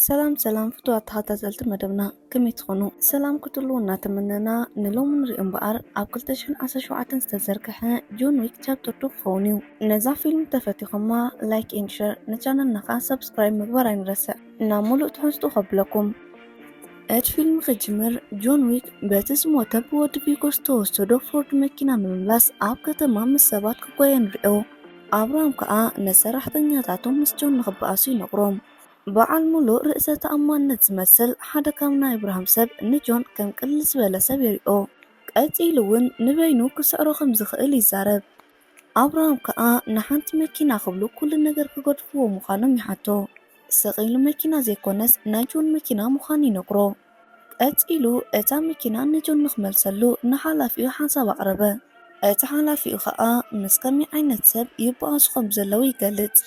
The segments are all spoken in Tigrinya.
ሰላም ሰላም ፍቱዋት ተኸታተልቲ መደብና፣ ከመይ ትኾኑ? ሰላም ክትሉ እናተመነና፣ ንሎሚ ንሪኦ እምበኣር ኣብ ክልተ ሽሕን ዓሰርተ ሸውዓተን ዝተዘርግሐ ጆን ዊክ ቻፕተር ቱ ክኸውን እዩ። ነዛ ፊልም ተፈቲኹማ ላይክ ኤንድ ሸር፣ ንቻነልና ከዓ ሰብስክራይብ ምግባር ኣይንረስዕ። ናብ ሙሉእ ትሕዝቱ ከብለኩም። እቲ ፊልም ክጅምር ጆን ዊክ በቲ ዝሞተ ብወዲ ቪጎ ዝተወሰዶ ፎርድ መኪና ንምምላስ ኣብ ከተማ ምስ ሰባት ክጓየ ንሪኦ። ኣብርሃም ከዓ ንሰራሕተኛታቱ ምስ ጆን ንኽበኣሱ ይነግሮም። በዓል ሙሉእ ርእሰ ተኣማንነት ዝመስል ሓደ ካብ ናይ ኣብርሃም ሰብ ንጆን ከም ቅልል ዝበለ ሰብ የሪኦ። ቀጺሉ እውን ንበይኑ ክስዕሮ ከም ዝኽእል ይዛረብ። ኣብርሃም ከኣ ንሓንቲ መኪና ክብሉ ኩሉ ነገር ክገድፍዎ ምዃኖም ይሓቶ። ስቕ ኢሉ መኪና ዘይኮነስ ናይ ጆን መኪና ምዃኑ ይነግሮ። ቀጺሉ እታ መኪና ንጆን ንኽመልሰሉ ንሓላፊኡ ሓሳብ ኣቕረበ። እቲ ሓላፊኡ ኸኣ ምስ ከመይ ዓይነት ሰብ ይበኣሱ ከም ዘለዉ ይገልጽ።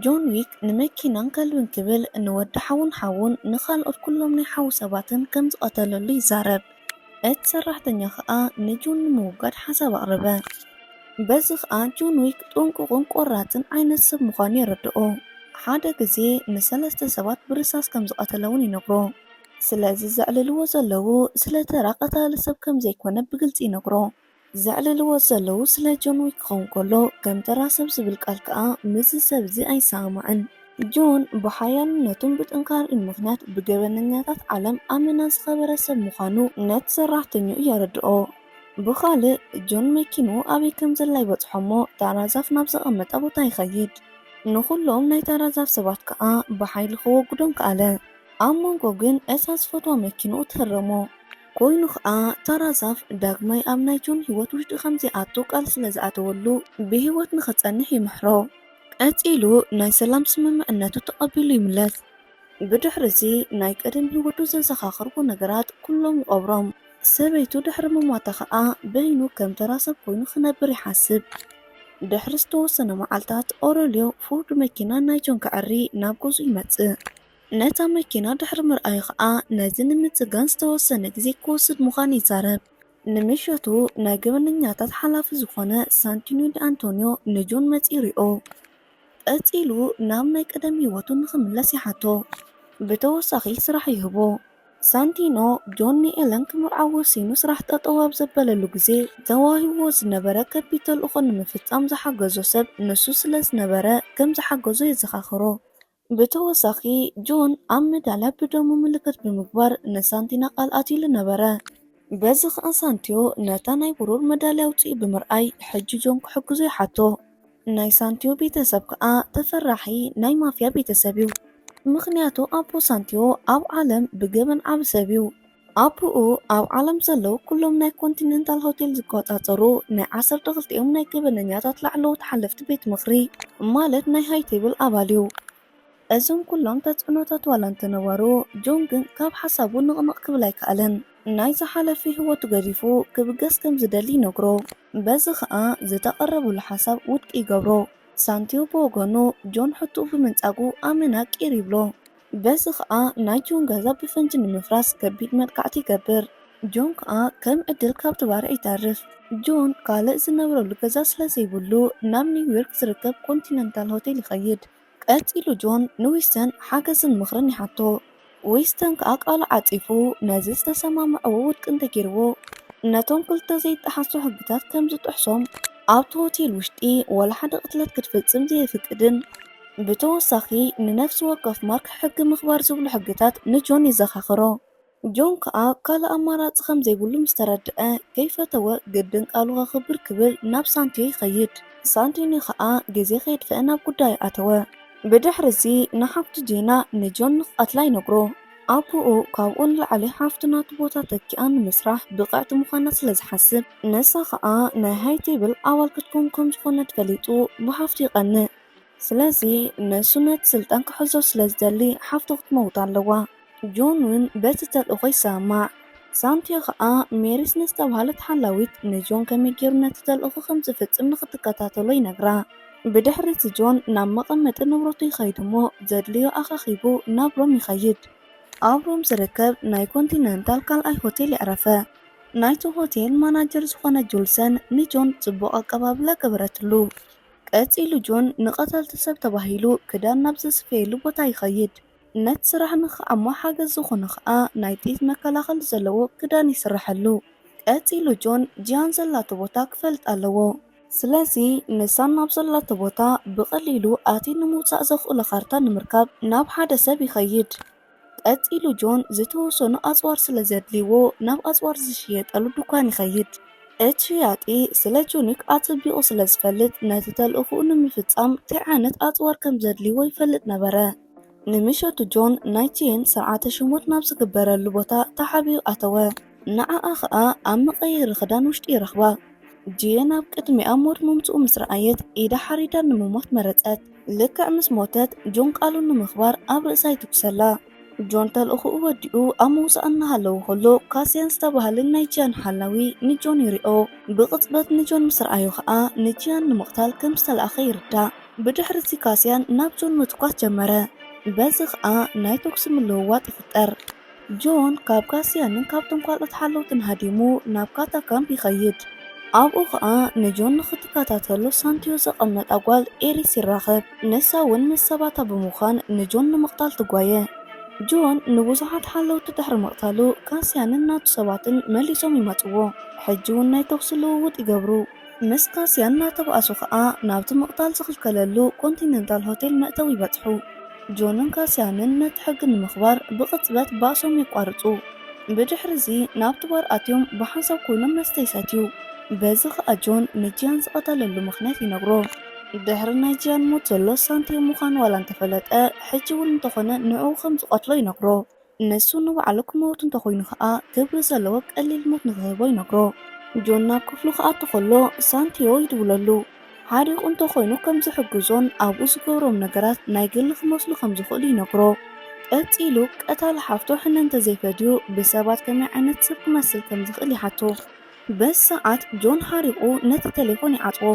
ጆን ዊክ ንመኪናን ከልብን ክብል ንወዲ ሓውን ሓውን ንኻልኦት ኩሎም ናይ ሓዉ ሰባትን ከም ዝቐተለሉ ይዛረብ። እቲ ሰራሕተኛ ኸኣ ንጆን ንምውጋድ ሓሳብ ኣቕረበ። በዚ ኸኣ ጆን ዊክ ጥንቁቕን ቆራጽን ዓይነት ሰብ ምዃኑ የረድኦ። ሓደ ግዜ ንሰለስተ ሰባት ብርሳስ ከም ዝቐተለ እውን ይነግሮ። ስለዚ ዘዕልልዎ ዘለዉ ስለ ተራ ቀታሊ ሰብ ከም ዘይኮነ ብግልጺ ይነግሮ። ዘዕልልዎ ዘለዉ ስለ ጆን ዊክ ክኸውን ከሎ፣ ከም ተራ ሰብ ዝብል ቃል ከኣ ምስዚ ሰብ እዚ ኣይሰማማዕን። ጆን ብሓያልነቱን ብጥንካሬኡን ምኽንያት ብገበነኛታት ዓለም ኣመና ዝኸበረ ሰብ ምዃኑ ነቲ ሰራሕተኛኡ የረድኦ። ብኻልእ፣ ጆን መኪንኡ ኣበይ ከም ዘላ ይበጽሖ እሞ፣ ታራ ዛፍ ናብ ዘቐመጣ ቦታ ይኸይድ። ንኹሎም ናይ ታራ ዛፍ ሰባት ከኣ ብሓይሊ ክወግዶም ከኣለ። ኣብ መንጎ ግን እታ ዝፈትዋ መኪንኡ ትህረሞ። ኮይኑ ኸኣ፣ ታራ ዛፍ ዳግማይ ኣብ ናይ ጆን ህይወት ውሽጢ ከም ዘይኣቱ ቃል ስለ ዝኣተወሉ፣ ብህይወት ንኽጸንሕ ይምሕሮ። ቀጺሉ ናይ ሰላም ስምምዕነቱ ተቐቢሉ ይምለስ። ብድሕሪ እዚ ናይ ቀደም ህይወቱ ዘዘኻኽርዎ ነገራት ኩሎም ይቐብሮም። ሰበይቱ ድሕሪ ምሟታ ኸኣ በይኑ ከም ተራ ሰብ ኮይኑ ክነብር ይሓስብ። ድሕሪ ዝተወሰነ መዓልታት ኦረልዮ ፎርድ መኪና ናይ ጆን ከዐሪ ናብ ገዝኡ ይመጽእ። ነታ መኪና ድሕሪ ምርኣዩ ኸኣ ነዚ ንምጽጋን ዝተወሰነ ግዜ ክወስድ ምዃኑ ይዛረብ። ንምሸቱ ናይ ገበነኛታት ሓላፊ ዝኾነ ሳንቲኖ ዲ ኣንቶንዮ ንጆን መጺኡ ይሪኦ። ቀጺሉ ናብ ናይ ቀደም ህይወቱ ንኽምለስ ይሓቶ። ብተወሳኺ ስራሕ ይህቦ። ሳንቲኖ፣ ጆን ንኤለን ክምርዓው ወሲኑ ስራሕ ጠጠው ኣብ ዘበለሉ ግዜ፣ ተዋሂብዎ ዝነበረ ከቢድ ተልእኾ ንምፍጻም ዝሓገዞ ሰብ ንሱ ስለ ዝነበረ ከም ዝሓገዞ የዘኻኽሮ። ብተወሳኺ፣ ጆን ኣብ መዳልያ ብደሙ ምልክት ብምግባር ንሳንቲና ቃል ኣትዩሉ ነበረ። በዚ ኸኣ ሳንቲዮ ነታ ናይ ብሩር መዳልያ ኣውጺኡ ብምርኣይ፣ ሕጂ ጆን ክሕግዞ ይሓቶ። ናይ ሳንቲዮ ቤተሰብ ከኣ ተፈራሒ ናይ ማፍያ ቤተሰብ እዩ። ምኽንያቱ ኣቦ ሳንቲዮ ኣብ ዓለም ብገበን ዓቢ ሰብ እዩ። ኣቦኡ ኣብ ዓለም ዘለዉ ኩሎም ናይ ኮንቲነንታል ሆቴል ዝቆጻጸሩ ናይ ዓሰርተ ክልቲኦም ናይ ገበነኛታት ላዕለዎት ሓለፍቲ ቤት ምኽሪ፣ ማለት ናይ ሃይ ቴብል ኣባል እዩ። እዞም ኩሎም ተጽዕኖታት ዋላ እንተነበሩ፣ ጆን ግን ካብ ሓሳቡ ንቕንቕ ክብል ኣይከኣለን። ናይ ዝሓለፈ ህይወቱ ገዲፉ ክብገስ ከም ዝደሊ ይነግሮ። በዚ ኸኣ ዝተቐረበሉ ሓሳብ ውድቂ ይገብሮ። ሳንቲዮ ብወገኑ፣ ጆን ሕቶኡ ብምንጻጉ ኣመና ቂር ይብሎ። በዚ ኸኣ ናይ ጆን ገዛ ብፈንጂ ንምፍራስ ከቢድ መጥቃዕቲ ይገብር። ጆን ከኣ ከም ዕድል ካብቲ ባርዕ ይተርፍ። ጆን ካልእ ዝነብረሉ ገዛ ስለ ዘይብሉ፣ ናብ ኒውዮርክ ዝርከብ ኮንቲነንታል ሆቴል ይኸይድ። ቀጺሉ ጆን ንዊስተን ሓገዝን ምኽርን ይሓቶ። ዊስተን ከኣ ቃሉ ዓጺፉ፣ ነዚ ዝተሰማምዕዎ ውድቂ እንተገይርዎ፣ ነቶም ክልተ ዘይጠሓሱ ሕግታት ከም ዝጥሕሶም፣ ኣብቲ ሆቴል ውሽጢ ወላ ሓደ ቅትለት ክትፍጽም ዘየፍቅድን፣ ብተወሳኺ ንነፍሲ ወከፍ ማርክ ሕጊ ምኽባር ዝብሉ ሕግታት ንጆን የዘኻኽሮ። ጆን ከኣ ካልእ ኣማራጺ ከም ዘይብሉ ምስ ተረድአ፣ ከይፈተወ ግድን ቃሉ ከኽብር ክብል ናብ ሳንቲዮ ይኸይድ። ሳንቲዮ ከኣ ግዜ ከየጥፈአ ናብ ጉዳዩ ኣተወ። ብድሕሪ እዚ ንሓፍቱ ጄና ንጆን ንኽቐትላ ይነግሮ። ኣቦኡ ካብኡ ንላዕሊ ሓፍቱ ናቱ ቦታ ተኪኣ ንምስራሕ ብቕዕቲ ምዃና ስለ ዝሓስብ፣ ንሳ ኸኣ ናይ ሃይ ቴብል ኣባል ክትከውን ከም ዝኾነት ፈሊጡ ብሓፍቱ ይቐንእ። ስለዚ ንሱ ነቲ ስልጣን ክሕዞ ስለ ዝደሊ ሓፍቱ ክትመውት ኣለዋ። ጆን እውን በቲ ተልእኾ ይሰማማዕ። ሳንቲዮ ኸኣ ሜሪስ ንዝተባህለት ሓላዊት ንጆን ከመይ ገይሩ ነቲ ተልእኾ ከም ዝፍጽም ንኽትከታተሎ ይነግራ። ብድሕሪ እቲ ጆን ናብ መቐመጢ ንብረቱ ይኸይድ እሞ ዘድልዮ ኣኻኺቡ ናብ ሮም ይኸይድ። ኣብ ሮም ዝርከብ ናይ ኮንቲነንታል ካልኣይ ሆቴል የዕረፈ። ናይቲ ሆቴል ማናጀር ዝኾነ ጁልሰን ንጆን ጽቡቕ ኣቀባብላ ገበረትሉ። ቀጺሉ ጆን ንቐተልቲ ሰብ ተባሂሉ ክዳን ናብ ዝስፈየሉ ቦታ ይኸይድ። ነቲ ስራሕ ንኽዓሞ ሓገዝ ዝኾነ ኸኣ ናይ ጥይት መከላኸሊ ዘለዎ ክዳን ይስርሐሉ። ቀጺሉ ጆን ጂያን ዘላቶ ቦታ ክፈልጥ ኣለዎ። ስለዚ ንሳን ናብ ዘላቶ ቦታ ብቐሊሉ ኣትዩ ንምውጻእ ዘኽእሎ ካርታ ንምርካብ ናብ ሓደ ሰብ ይኸይድ። ቀጺሉ ጆን ዝተወሰኑ ኣጽዋር ስለ ዘድልይዎ ናብ ኣጽዋር ዝሽየጠሉ ድኳን ይኸይድ። እቲ ሽያጢ ስለ ጆኒክ ኣጸቢቑ ስለ ዝፈልጥ ነቲ ተልእኾኡ ንምፍጻም እንታይ ዓይነት ኣጽዋር ከም ዘድልይዎ ይፈልጥ ነበረ። ንምሸቱ ጆን ናይ ጂየን ስርዓተ ሽሞት ናብ ዝግበረሉ ቦታ ተሓቢኡ ኣተወ። ንዓኣ ኸኣ ኣብ መቐየሪ ክዳን ውሽጢ ይረኽባ። ጂየን ኣብ ቅድሚኣ ሞት ምምጽኡ ምስ ረኣየት ኢዳ ሓሪዳ ንምሞት መረጸት። ልክዕ ምስ ሞተት ጆን ቃሉ ንምኽባር ኣብ ርእሳ ይትኩሰላ። ጆን ተልእኾኡ ወዲኡ ኣብ ምውጻእ እናሃለወ ከሎ ካስያን ዝተባህለ ናይ ጂያን ሓላዊ ንጆን ይሪኦ። ብቕጽበት ንጆን ምስ ረኣዮ ኸኣ ንጂያን ንምቕታል ከም ዝተላእኸ ይርዳእ። ብድሕሪ እዚ ካስያን ናብ ጆን ምትኳስ ጀመረ። በዚ ኸኣ ናይ ተኩሲ ምልውዋጥ ይፍጠር። ጆን ካብ ካስያንን ካብቶም ካልኦት ሓለውትን ሃዲሙ ናብ ካታ ካምፕ ይኸይድ። ኣብኡ ኸኣ ንጆን ንኽትከታተሎ ሳንቲዮ ዘቐመጣ ጓል ኤሪስ ይራኸብ። ንሳ እውን ምስ ሰባታ ብምዃን ንጆን ንምቕታል ትጓየ። ጆን ንብዙሓት ሓለውቲ ድሕሪ ምቕታሉ ካስያንን ናቱ ሰባትን መሊሶም ይመጽዎ። ሕጂ እውን ናይ ተኩሲ ልውውጥ ይገብሩ። ምስ ካስያን እናተባእሱ ኸኣ ናብቲ ምቕታል ዝኽልከለሉ ኮንቲነንታል ሆቴል መእተዊ ይበጽሑ። ጆንን ካስያንን ነቲ ሕጊ ንምኽባር ብቕጽበት ባእሶም የቋርጹ። ብድሕሪ እዚ ናብቲ ባር ኣትዮም ብሓንሳብ ኮይኖም መስተ ይሰትዩ። በዚ ኸኣ ጆን ንጂያን ዝቐተለሉ ምኽንያት ይነግሮ። ድሕሪ ናይ ጂያን ሞት ዘሎ ሳንቲዮ ምዃኑ ዋላ እንተፈለጠ፣ ሕጂ እውን እንተኾነ ንዕኡ ከም ዝቐትሎ ይነግሮ። ንሱ ንባዕሉ ክመውት እንተኾይኑ ኸኣ ክብሪ ዘለዎ ቀሊል ሞት ንኽህቦ ይነግሮ። ጆን ናብ ክፍሉ ክኣቱ ከሎ ሳንቲዮ ይድውለሉ። ሓሪቑ እንተኾይኑ ከም ዝሕግዞን ኣብኡ ዝገብሮም ነገራት ናይ ግሊ ክመስሉ ከም ዝኽእሉ ይነግሮ። ቀጺሉ ቀታሊ ሓፍቱ ሕነ እንተዘይፈድዩ ብሰባት ከመይ ዓይነት ሰብ ክመስል ከም ዝኽእል ይሓቶ። በዚ ሰዓት ጆን ሓሪቑ ነቲ ቴሌፎን ይዓጽዎ።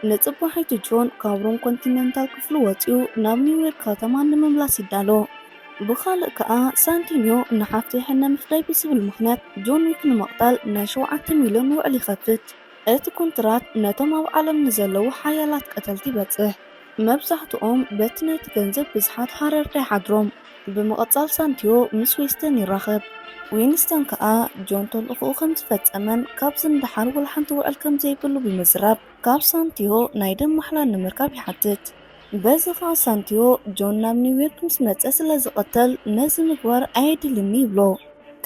ንጽባሒቱ ጆን ካብ ሮም ኮንቲነንታል ክፍሉ ወጺኡ ናብ ኒውዮርክ ከተማ ንምምላስ ይዳሎ። ብኻልእ ከኣ ሳንቲንዮ ንሓፍተይ ሕነ ምፍዳይ ብዝብል ምኽንያት ጆን ዊክ ንምቕታል ናይ ሸውዓተ ሚልዮን ውዕል ይኸፍት። እቲ ኮንትራት ነቶም ኣብ ዓለም ንዘለዉ ሓያላት ቀተልቲ ይበጽሕ። መብዛሕትኦም በቲ ናይቲ ገንዘብ ብዝሓት ሃረርታ ይሓድሮም። ብምቕጻል ሳንቲዮ ምስ ዊንስተን ይራኸብ። ዊንስተን ከኣ ጆን ተልእኾኡ ከም ዝፈጸመን ካብዚ ንደሓር ወላ ሓንቲ ውዕል ከም ዘይብሉ ብምዝራብ ካብ ሳንቲዮ ናይ ደም ማሕላ ንምርካብ ይሓትት። በዚ ኸኣ ሳንቲዮ ጆን ናብ ኒውዮርክ ምስ መጸ ስለ ዝቕተል ነዚ ምግባር ኣየድልኒ ይብሎ።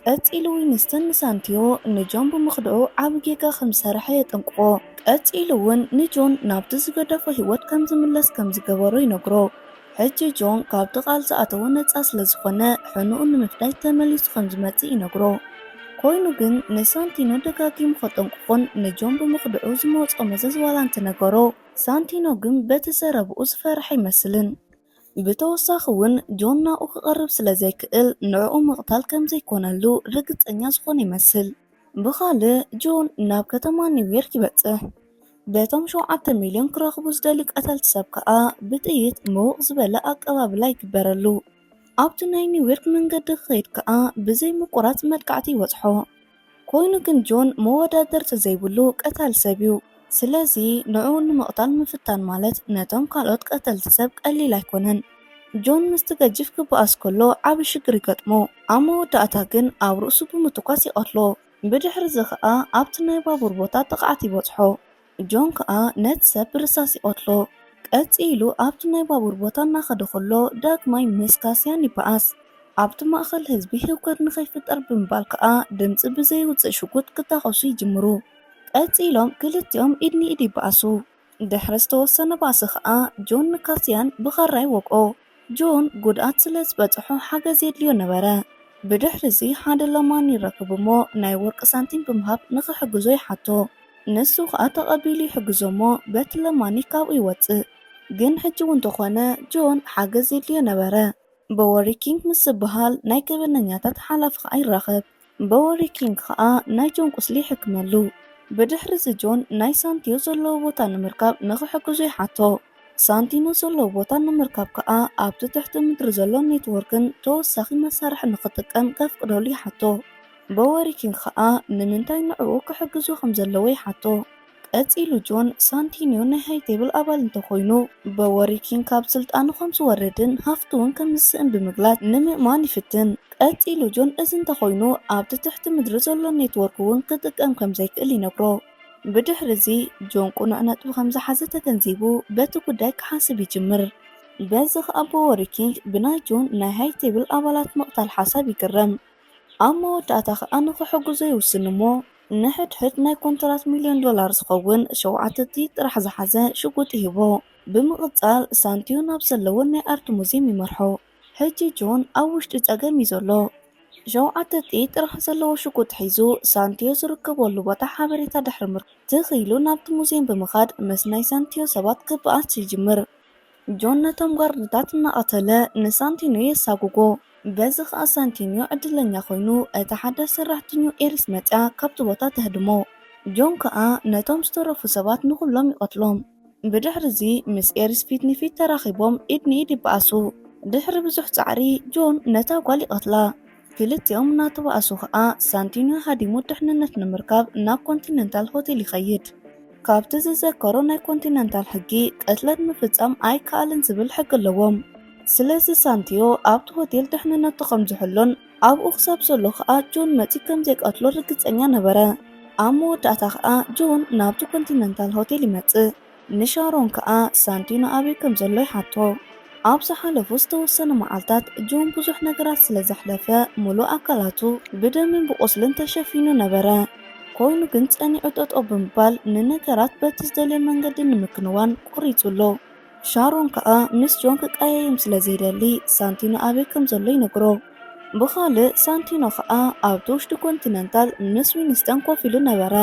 ቀጺሉ ዊንስተን ንሳንቲዮ ንጆን ብምኽድዑ ዓቢ ጌጋ ከም ዝሰርሐ የጠንቅቖ። ቀጺሉ እውን ንጆን ናብቲ ዝገደፎ ህይወት ከም ዝምለስ ከም ዝገበሮ ይነግሮ። ሕጂ ጆን ካብቲ ቃል ዝኣተወ ነጻ ስለ ዝኾነ ሕንኡ ንምፍዳይ ተመሊሱ ከም ዝመጽእ ይነግሮ። ኮይኑ ግን ንሳንቲኖ ደጋጊሙ ከጠንቅቖን ንጆን ብምኽድዑ ዝመጾ መዘዝ ዋላ እንተነገሮ ሳንቲኖ ግን በቲ ዘረብኡ ዝፈርሕ ኣይመስልን። ብተወሳኺ እውን ጆን ናብኡ ክቐርብ ስለ ዘይክእል ንዕኡ ምቕታል ከም ዘይኮነሉ ርግጸኛ ዝኾነ ይመስል። ብኻልእ ጆን ናብ ከተማ ኒውዮርክ ይበጽሕ። በቶም ሸውዓተ ሚልዮን ክረኽቡ ዝደልዩ ቀተልቲ ሰብ ከኣ ብጥይት ምውቕ ዝበለ ኣቀባብላ ይግበረሉ። ኣብቲ ናይ ኒውዮርክ መንገዲ ክኸይድ ከኣ ብዘይ ምቁራጽ መጥቃዕቲ ይበጽሖ። ኮይኑ ግን ጆን መወዳደርቲ ዘይብሉ ቀታሊ ሰብ እዩ። ስለዚ ንዕኡ ንምቕታል ምፍታን ማለት ነቶም ካልኦት ቀተልቲ ሰብ ቀሊል ኣይኮነን። ጆን ምስቲ ገጅፍ ክበኣስ ከሎ ዓቢ ሽግር ይገጥሞ። ኣብ መወዳእታ ግን ኣብ ርእሱ ብምትኳስ ይቐትሎ። ብድሕሪ እዚ ኸኣ ኣብቲ ናይ ባቡር ቦታ ጥቕዓት ይበጽሖ። ጆን ከኣ ነቲ ሰብ ብርሳስ ይቐትሎ። ቀጺሉ ኣብቲ ናይ ባቡር ቦታ እናኸደ ከሎ ዳግማይ ምስ ካስያን ይበኣስ። ኣብቲ ማእከል ህዝቢ ህውከት ንኸይፍጠር ብምባል ከኣ ድምጺ ብዘይውጽእ ሽጉጥ ክታኾሱ ይጅምሩ። ቀጺሎም ክልቲኦም ኢድ ንኢድ ይበኣሱ። ድሕሪ ዝተወሰነ ባእሲ ከኣ ጆን ንካስያን ብኻራ ይወግኦ። ጆን ጉድኣት ስለ ዝበጽሖ ሓገዝ የድልዮ ነበረ። ብድሕሪ እዚ ሓደ ለማኒ ይረክብ እሞ ናይ ወርቂ ሳንቲም ብምሃብ ንኽሕግዞ ይሓቶ። ንሱ ከኣ ተቐቢሉ ይሕግዞ እሞ በቲ ለማኒ ካብኡ ይወጽእ። ግን ሕጂ እውን እንተኾነ ጆን ሓገዝ የድልዮ ነበረ። በወሪ ኪንግ ምስ ዝበሃል ናይ ገበነኛታት ሓላፊ ከኣ ይራኸብ። በወሪ ኪንግ ከኣ ናይ ጆን ቁስሊ ይሕክመሉ። ብድሕሪ እዚ ጆን ናይ ሳንቲዮ ዘለዎ ቦታ ንምርካብ ንኽሕግዞ ይሓቶ። ሳንቲኖ ዘለዎ ቦታ ንምርካብ ከኣ ኣብቲ ትሕቲ ምድሪ ዘሎ ኔትወርክን ተወሳኺ መሳርሒ ንኽጥቀም ከፍቅደሉ ይሓቶ። በወሪ ኪንግ ከኣ ንምንታይ ንዕኡ ክሕግዞ ከም ዘለዎ ይሓቶ። ቀጺሉ ጆን ሳንቲኒዮ ናይ ሃይ ቴብል ኣባል እንተኾይኑ፣ በወሪኪን ካብ ስልጣኑ ከም ዝወርድን ሃፍቱ እውን ከም ዝስእን ብምግላጽ ንምእማን ይፍትን። ቀጺሉ ጆን እዚ እንተኾይኑ ኣብቲ ትሕቲ ምድሪ ዘሎ ኔትወርክ እውን ክጥቀም ከም ዘይክእል ይነግሮ። ብድሕሪ እዚ ጆን ቅኑዕ ነጥቢ ከም ዝሓዘ ተገንዚቡ በቲ ጉዳይ ክሓስብ ይጅምር። በዚ ኸኣ በወሪኪንግ ብናይ ጆን ናይ ሃይ ቴብል ኣባላት ምቕታል ሓሳብ ይግረም። ኣብ መወዳእታ ኸኣ ንኽሕግዞ ይውስን እሞ ንሕድሕድ ናይ ኮንትራት ሚልዮን ዶላር ዝኸውን ሸውዓተ ጥይት ጥራሕ ዝሓዘ ሽጉጥ ይህቦ። ብምቕጻል ሳንቲዮ ናብ ዘለዎ ናይ ኣርት ሙዚየም ይመርሖ። ሕጂ ጆን ኣብ ውሽጢ ጸገም እዩ ዘሎ። ሸውዓተ ጥይት ጥራሕ ዘለዎ ሽጉጥ ሒዙ ሳንቲዮ ዝርከበሉ ቦታ ሓበሬታ ድሕሪ ምርካብ ትኽ ኢሉ ናብቲ ሙዚየም ብምኻድ ምስ ናይ ሳንቲዮ ሰባት ክበኣስ ይጅምር። ጆን ነቶም ጋርድታት እናቐተለ ንሳንቲኖ የሳጉጎ። በዚ ኸኣ ሳንቲኖ ዕድለኛ ኮይኑ እቲ ሓደ ሰራሕተኛኡ ኤሪስ መጽያ ካብቲ ቦታ ተህድሞ። ጆን ከኣ ነቶም ዝተረፉ ሰባት ንኹሎም ይቐትሎም። ብድሕሪ እዚ ምስ ኤሪስ ፊት ንፊት ተራኺቦም ኢድ ንኢድ ይበኣሱ። ድሕሪ ብዙሕ ጻዕሪ ጆን ነታ ጓል ይቐትላ። ክልቲኦም እናተባእሱ ኸኣ ሳንቲኖ ሃዲሙ ድሕንነት ንምርካብ ናብ ኮንቲነንታል ሆቴል ይኸይድ። ካብቲ ዝዘከሮ ናይ ኮንቲነንታል ሕጊ ቅትለት ምፍጻም ኣይከኣልን ዝብል ሕጊ ኣለዎም። ስለዚ ሳንቲዮ ኣብቲ ሆቴል ድሕንነቱ ከም ዝሕሎን ኣብኡ ክሳብ ዘሎ ኸኣ ጆን መጺኡ ከም ዘይቀትሎ ርግጸኛ ነበረ። ኣብ መወዳእታ ኸኣ ጆን ናብቲ ኮንቲነንታል ሆቴል ይመጽእ። ንሻሮን ከኣ ሳንቲኖ ኣበይ ከም ዘሎ ይሓቶ። ኣብ ዝሓለፉ ዝተወሰኑ መዓልታት ጆን ብዙሕ ነገራት ስለ ዘሕለፈ ምሉእ ኣካላቱ ብደምን ብቁስልን ተሸፊኑ ነበረ። ኮይኑ ግን ጸኒዑ ጠጠው ብምባል ንነገራት በቲ ዝደልዮ መንገዲ ንምክንዋን ቆሪጹ ኣሎ። ሻሮን ከኣ ምስ ጆን ክቀያየም ስለ ዘይደሊ ሳንቲኖ ኣበይ ከም ዘሎ ይነግሮ። ብኻልእ ሳንቲኖ ከኣ ኣብቲ ውሽጢ ኮንቲነንታል ምስ ዊንስተን ኮፍ ኢሉ ነበረ።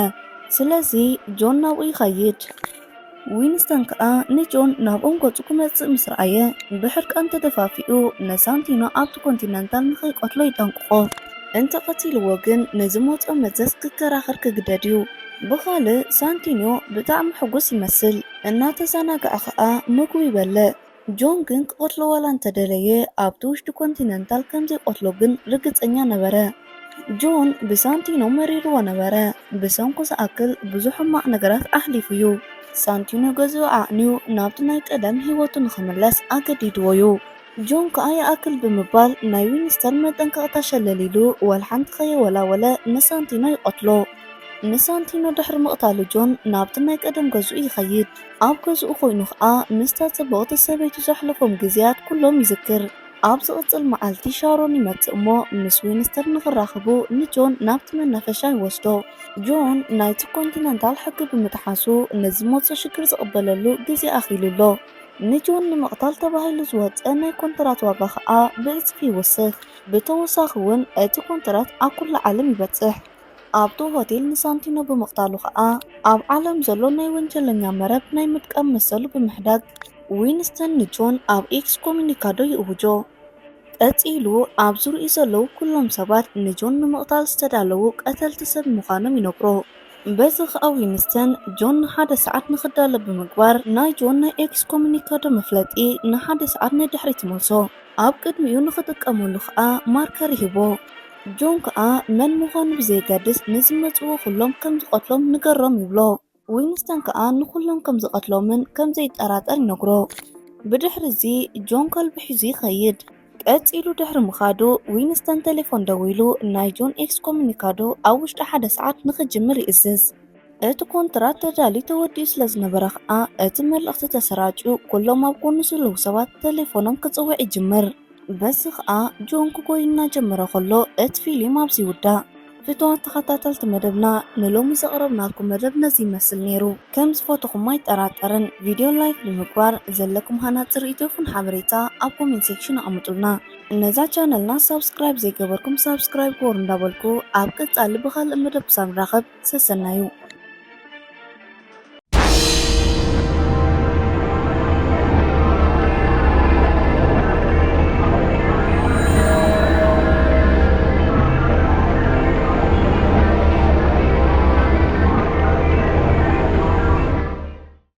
ስለዚ ጆን ናብኡ ይኸይድ። ዊንስተን ከኣ ንጆን ናብኦም ገጹ ክመጽእ ምስ ረኣየ ብሕርቃን ተደፋፊኡ ንሳንቲኖ ኣብቲ ኮንቲነንታል ንኸይቀትሎ ይጠንቅቖ። እንተቐቲልዎ ግን ንዝመጾ መዘዝ ክከራኸር ክግደድ እዩ። ብኻልእ ሳንቲኖ ብጣዕሚ ሕጉስ ይመስል። እናተዘናግዐ ከኣ ምግቡ ይበልዕ። ጆን ግን ክቐትሎ ዋላ እንተደለየ ኣብቲ ውሽጢ ኮንቲነንታል ከም ዘይቀትሎ ግን ርግጸኛ ነበረ። ጆን ብሳንቲኖ መሪርዎ ነበረ። ብሰንኩ ዝኣክል ብዙሕ ሕማቕ ነገራት ኣሕሊፉ እዩ። ሳንቲኖ ገዝኡ ዓዕንዩ ናብቲ ናይ ቀደም ህይወቱ ንኽምለስ ኣገዲድዎ እዩ። ጆን ከኣ ይኣክል ብምባል ናይ ዊንስተን መጠንቀቕታ ሸለል ኢሉ ወላ ሓንቲ ከየወላወለ ንሳንቲኖ ይቐትሎ። ንሳንቲኖ ድሕሪ ምቕታሉ ጆን ናብቲ ናይ ቀደም ገዝኡ ይኸይድ። ኣብ ገዝኡ ኮይኑ ኸኣ ምስታ ጽብቕቲ ሰበይቱ ዘሕለፎም ግዜያት ኩሎም ይዝክር። ኣብ ዝቕጽል መዓልቲ ሻሮን ይመጽእ እሞ ምስ ዊንስተን ንኽራኸቡ ንጆን ናብቲ መናፈሻ ይወስዶ። ጆን ናይቲ ኮንቲነንታል ሕጊ ብምጥሓሱ ንዝመጾ ሽግር ዝቕበለሉ ግዜ ኣኺሉ ኣሎ። ንጆን ንምቕታል ተባሂሉ ዝወጸ ናይ ኮንትራት ዋጋ ኸኣ ብዕጽፊ ይውስኽ። ብተወሳኺ እውን እቲ ኮንትራት ኣብ ኩሉ ዓለም ይበጽሕ። ኣብቲ ሆቴል ንሳንቲኖ ብምቕታሉ ኸኣ ኣብ ዓለም ዘሎ ናይ ወንጀለኛ መረብ ናይ ምጥቃም መሰሉ ብምሕዳግ ዊንስተን ንጆን ኣብ ኤክስኮሚኒካዶ ይእውጆ። ቀጺሉ ኣብ ዙርይኡ ዘለዉ ኩሎም ሰባት ንጆን ንምቕታል ዝተዳለዉ ቀተልቲ ሰብ ምዃኖም ይነግሮ። በዚ ኸኣ ዊንስተን ጆን ንሓደ ሰዓት ንኽዳሎ ብምግባር ናይ ጆን ናይ ኤክስኮሚኒካዶ መፍለጢ ንሓደ ሰዓት ንድሕሪት ይመልሶ። ኣብ ቅድሚኡ ንኽጥቀመሉ ኸኣ ማርከር ይህቦ። ጆን ከኣ መን ምዃኑ ብዘየገድስ ንዝመጽዎ ኩሎም ከም ዝቐትሎም ንገሮም ይብሎ። ዊንስተን ከኣ ንኹሎም ከም ዝቐትሎምን ከም ዘይጠራጠር ይነግሮ። ብድሕሪ እዚ ጆን ከልቢ ሒዙ ይኸይድ። ቀጺሉ ድሕሪ ምኻዱ ዊንስተን ቴሌፎን ደዊሉ ናይ ጆን ኤክስኮሚኒካዶ ኣብ ውሽጢ ሓደ ሰዓት ንኽጅምር ይእዝዝ። እቲ ኮንትራት ተዳልዩ ተወዲኡ ስለ ዝነበረ ኸኣ እቲ መልእኽቲ ተሰራጭዩ ኩሎም ኣብ ጎኑ ዘለዉ ሰባት ቴሌፎኖም ክጽውዕ ይጅምር። በዚ ኸኣ ጆን ክጎይ እናጀመረ ከሎ እቲ ፊልም ኣብዚ ይውዳእ። ፍቱዋት ተኸታተልቲ መደብና ንሎሚ ዘቕረብናልኩም መደብ ነዚ ይመስል ነይሩ። ከም ዝፈተኹም ኣይጠራጠርን። ቪድዮ ላይክ ብምግባር ዘለኩም ሃናጺ ርእይቶ ይኹን ሓበሬታ ኣብ ኮሜንት ሴክሽን ኣቐምጡልና። ነዛ ቻነልና ሳብስክራይብ ዘይገበርኩም ሳብስክራይብ ግበሩ እንዳበልኩ ኣብ ቀጻሊ ብኻልእ መደብ ክሳብ ንራኸብ ሰሰናዩ።